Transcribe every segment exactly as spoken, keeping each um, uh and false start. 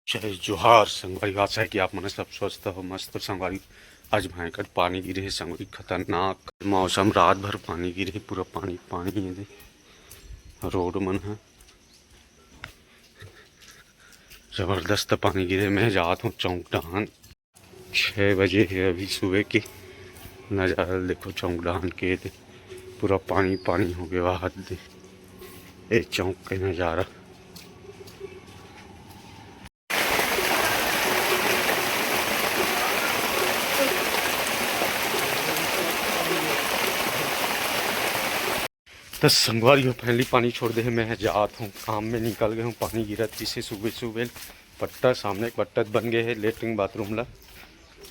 जय जोहार संगवारी, आशा है कि आप मन सब स्वस्थ हो, मस्त हो संगवारी। आज भयंकर पानी गिरे हे संगवारी, खतरनाक मौसम, रात भर पानी गिरे हे, पूरा पानी पानी हे दे। रोड मन ह जबरदस्त पानी गिरे। मैं जात हूँ चौक डहान। छः बजे हे अभी सुबह के। नज़ारा देखो चौक डहान के दे, पूरा पानी पानी हो गया हाथ दे। ए चौक के नज़ारा। त संगवारी हो, finally पानी छोड़ दे हे। मैं जात हूँ काम में, निकल गए हूँ। पानी गिरत किसे सुबह सुबह। पट्टा सामने पट्टा बन गए हे, लेटरिन बाथरूम ला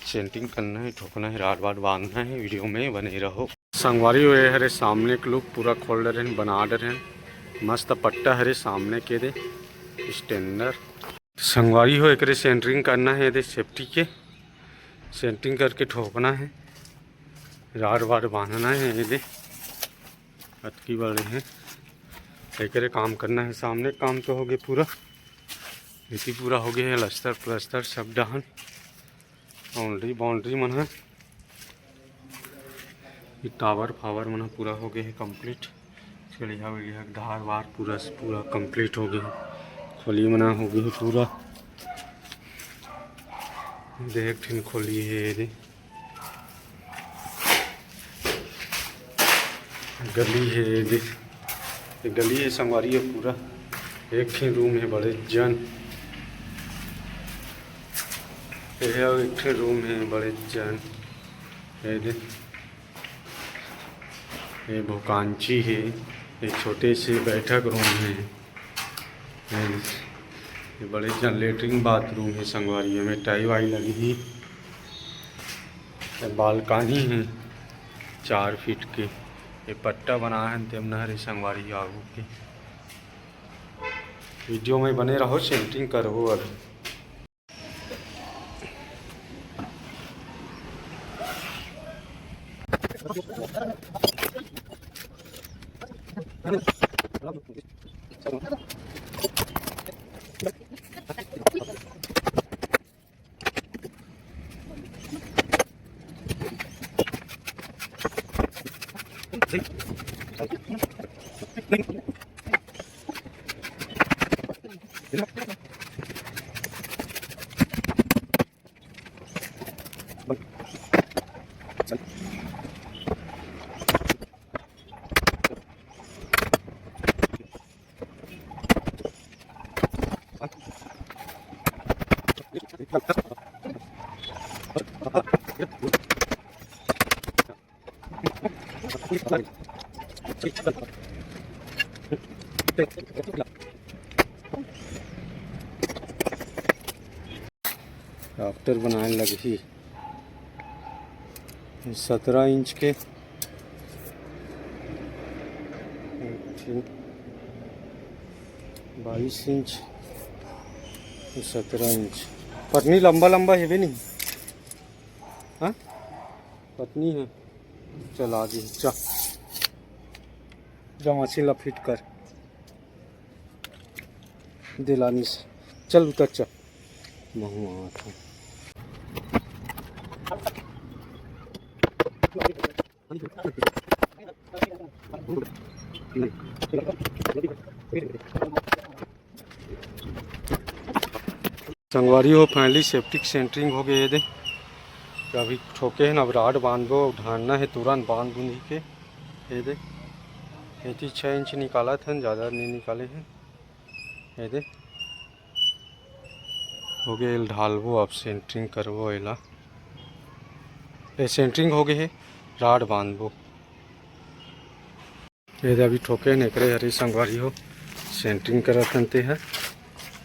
सेंटिंग करना है, ठोकना है, राड वाड बांधना है। वीडियो में बने रहो संगवारी हो। ये हरे सामने के लुक पूरा खोल डरे हैं, बना डरे हैं। मस्त पट्टा हरे सामने के दे स्टैंडर्ड। संगवारी हो, एकरे सेंटरिंग करना है, ये दे सेफ्टी के सेंटरिंग करके ठोकना है, राड वाड बांधना है। ये दे अतकी बड़े हैं, एकरे काम करना है। सामने काम तो हो गए पूरा, इति पूरा हो गए है लस्तर प्लस्तर सब डहन। बाउंड्री बाउंड्री मन है, ये टावर फावर मन ह पूरा हो गए है कंप्लीट। सीढ़िया वीढ़िया के धार वार पूरा से पूरा कंप्लीट हो गए है। खोली मन हो गए है पूरा, देख ठिन खोली है ये दे। गली है ये दे, ये गली है संगवारी है पूरा। एक ही रूम है बड़े जन, ये एक ठे रूम है बड़े जन। ये दे, ये भोकांची है, ये छोटे से बैठक रूम है। ये, ये बड़े जन लेटरिन बाथरूम है संगवारी, एमे टाई वाई लगी ही। ये बालकनी है चार फीट के, ये पट्टा बनाए हैं तेमन हरे संगवारी आगू के। वीडियो में बने रहो, सेंटरिंग करबो अभी। राफ्टर बनाए लगही सतरा इंच के, बाईस इंच, सतरा इंच। पटनी लंबा लंबा हेबे नहीं, हाँ पटनी है। चला दी, चल जा मशीन ला फिट कर। दिलानी से चल उतर, चल। महू आवत हूँ। संगवारी हो, finally septic centering हो गए। ये दे, अभी ठोके हैं ना, अब राड बांधबो, ढांडना है तुरंत बांध बूंदी के। ये दे, एती छः इंच निकालत हन, ज़्यादा नहीं निकाले हैं। ये दे, हो गए, एल ढालबो, अब centering करबो एला। ये centering हो गए है, राड बांधबो। ये दे अभी ठोके ने एकरे हरी संगवारी हो, centering करत हन ते ह।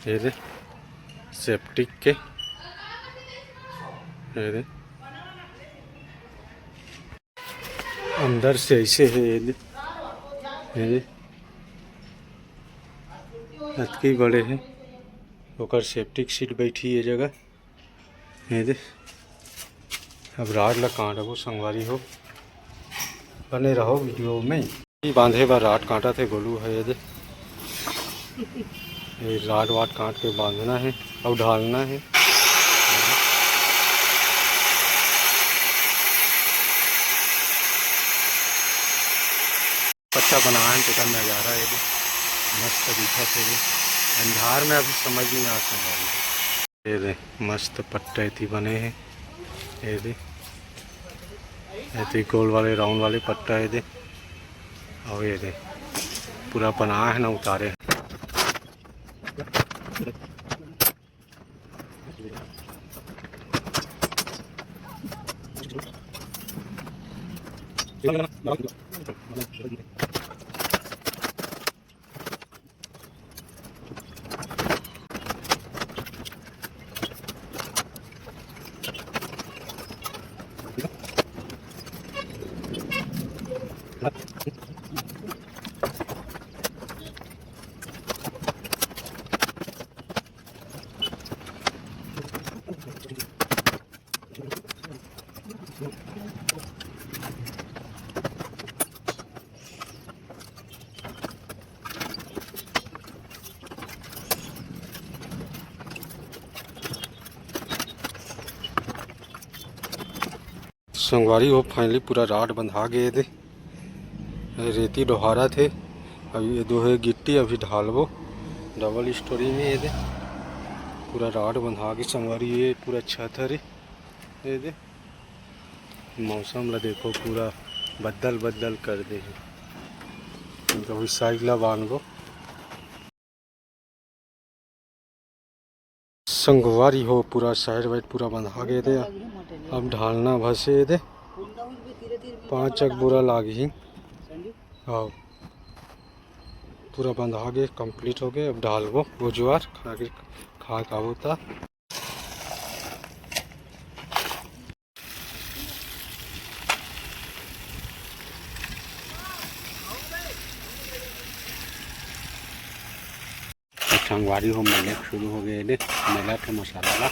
ये दे septic के, ये दे अंदर से ऐसे है, ये दे, ये दे अतकी बड़े है, ओकर septic seat बैठी ये जगह। ये दे, अब राड ला काटबो संगवारी हो, बने रहो वीडियो में। ये बांधे बर राड काटत हे गोलू है, ये दे। ये राड वाट काट के बांधना हे अउ ढालना हे। पट्टा बनाए हे, तेकर नजारा ये दे, मस्त दिखत हे ये। अंधार में अभी समझ नहीं आ सकता। ये दे, मस्त पट्टा एती बने हे, ये दे, एती गोल वाले, राउंड वाले पट्टा ये दे, अउ ये दे, पूरा बनाए हे ना, उतारे हे। संगवारी हो, finally पूरा राड बंधा गे हे दे। रेती डोहारत हे। अभी ये दो हे गिट्टी, अभी ढालबो। डबल स्टोरी में ये दे, पूरा राड बंधा गे संगवारी। ये पूरा छत हरे, ये दे। मौसम ला देखो, पूरा बदल बदल कर दे हे। अभी साइड ला बांधबो। संगवारी हो, पूरा साइड वाइड पूरा बंधा गे दे। अब ढालना बस हे दे, पाँच एक बोरा लागही। आओ, पूरा बंधा गे, complete हो गे। अब ढालबो, भुजवार खा के, खा के आबो ता। संगवारी हो, मेले शुरू हो गे दे, मेला के मसाला ला।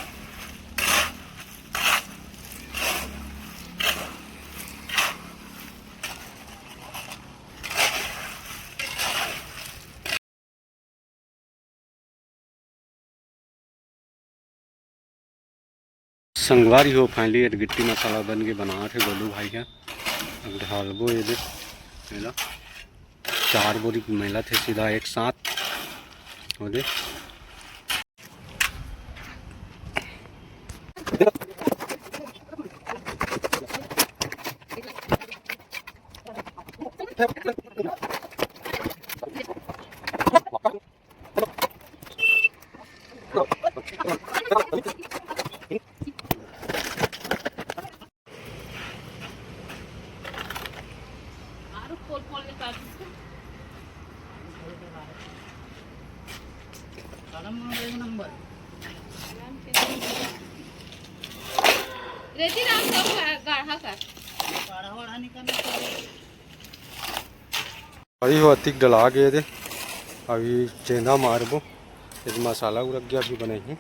संगवारी हो, finally ये गिट्टी मसाला बन के बनावत हे गोलू भाई ह। अब ढालबो ये दे, एला चार बोरी मिलत हे सीधा एक साथ। हो दे। रेती राम सब गाढ़ा कर। अभी हो अतिक डला गे दे, अभी चेंदा मारबो, ये मसाला उरक गया, अभी बनही।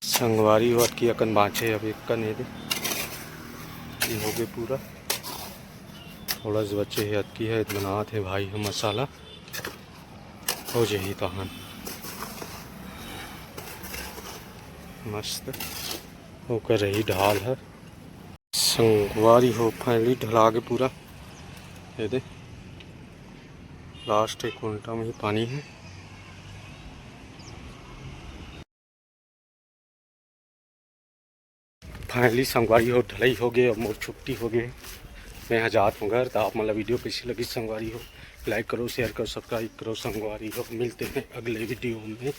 संगवारी हो, अतकी अकन बाँचे हे, अब एक कन हे दे। ये हो गे पूरा, थोड़ा सा बचे हे, अतकी हे, बनावत हे भाई ह मसाला, हो जाही तहन। मस्त ओकर रही ढाल ह। संगवारी हो, finally ढला गे पूरा। ये दे, last एक कुंटा में ही पानी हे। Finally संगवारी हो, ढलई हो गे, अब मोर छुट्टी हो गे, मैं ह जात हूँ घर। तो आप मन ला video कइसे लगी संगवारी हो, like करो, share करो, subscribe करो संगवारी हो। मिलते हैं अगले video में।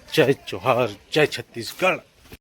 जय जोहार, जय छत्तीसगढ़।